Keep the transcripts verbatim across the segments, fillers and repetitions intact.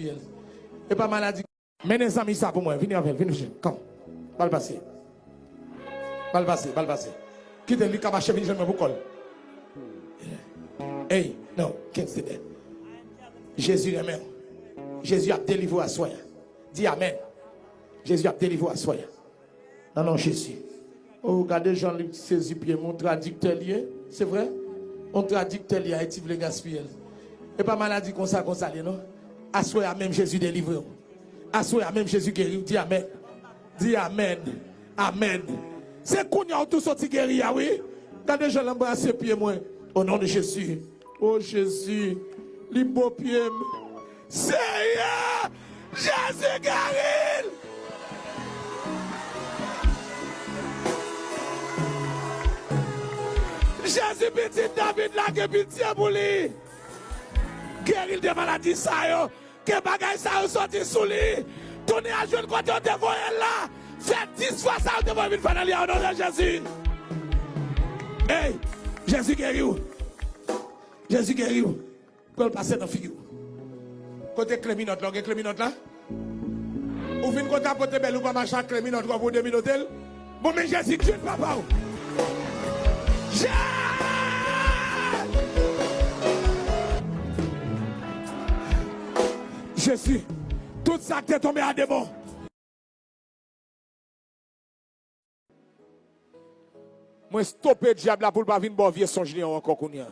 E pa maladi. Mennen zanmi sa pou mwen. Vini avè l. Vin jwenn. Come. Ba l pase. Ba l pase. Ba l pase. Kite li ka mache vin jwenn mwen pou kò l. Hey, no, can't stay there. Jezi renmen w. Jezi ap delivre w aswè a. Di amèn. Jezi ap delivre w aswè a. Nan non Jezi. Oh, gade jan li sezi pye m, yon tradiktè li ye. Se vre? Yon tradiktè li ye, Ayiti vle gaspiye l. E pa maladi konsa, konsa li ye, non? Aswè a menm Jezi delivre w. Aswè a menm Jezi geri w. Di amèn. Di amèn. Amèn. Se kounye a w tou soti geri a, wi. Gade jan l anbrase pye mwen. O non de Jezi. O Jezi, li bo pye m. Seyè, Jezi geri l. Jezi, pitit David la, gen pitye pou li. Geri l de maladi sa yo. Ke bagay sa yo soti sou li. Tounen al jwenn kote yo te voye l la. Fè dis fwa sa yo te voye vin fè nan li a, o non de Jezi. Ey, Jezi geri w. Jezi geri w. Pran l pase nan figi w. Kote kle minòt la? Ou gen kle minòt la? Ou vin kote a pote bèl ou pa mache ak kle minòt ou ap ou deminote l? Bon, men Jezi, Jezi papa w. Je- Jezi, tout sa k te tonbe a demon. Mwen stope dyab la pou l pa vin ba w vye sonj li an ankò kounye a.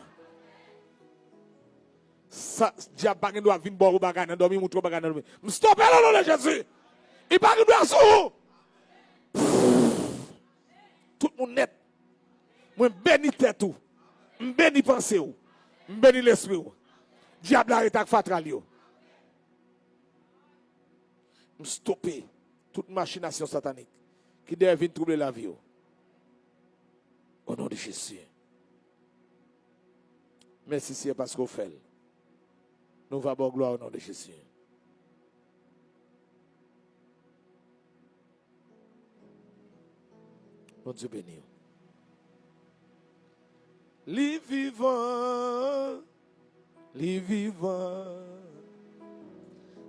Sa, dyab pa gen dwa vin ba w bagay nan dòmi, moutre w bagay nan dòmi. M stope l o non de Jezi. Li pa gen dwa sou ou. Tout moun nèt. Mwen beni tèt ou. M beni panse w. M beni lespri w. Dyab la rete ak fatra l yo. M stope tout machinasyon satanik ki dèyè vin twouble lavi w. O non de Jezi. Mèsi, Seyè, paske w fè l. Nou va ba w glwa o non de Jezi. Bondye beni w. Li vivan, li vivan,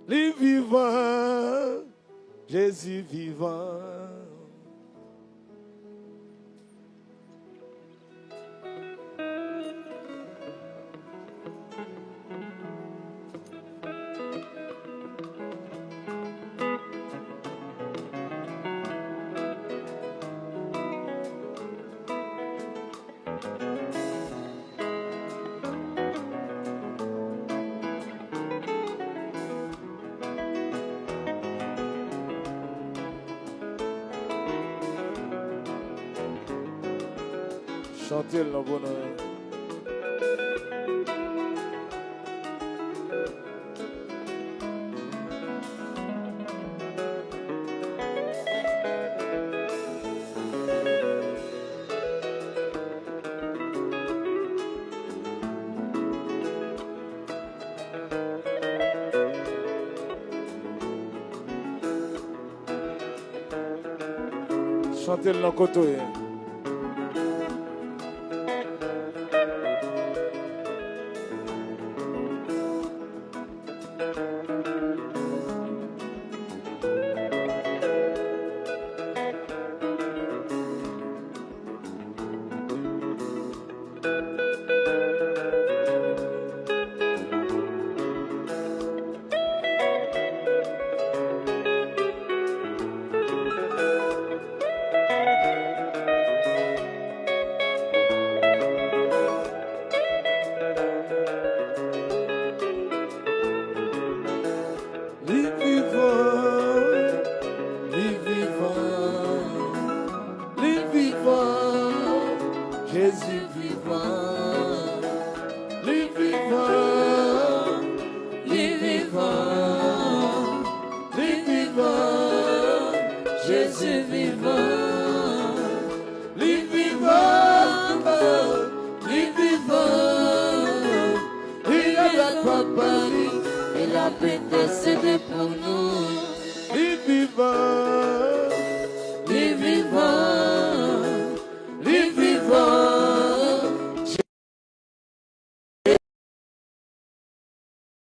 li vivan, Jezi vivan. Chante l non, bon non. Chante l nan kote w ye. Li vivan, li vivan, li vivan, Jezi vivan. Li vivan, li vivan, li vivan, Jezi vivan. Li vivan, li vivan, li la bat papa li, e l ap entèsede pou nou. Li vivan, li vivan, li vivan,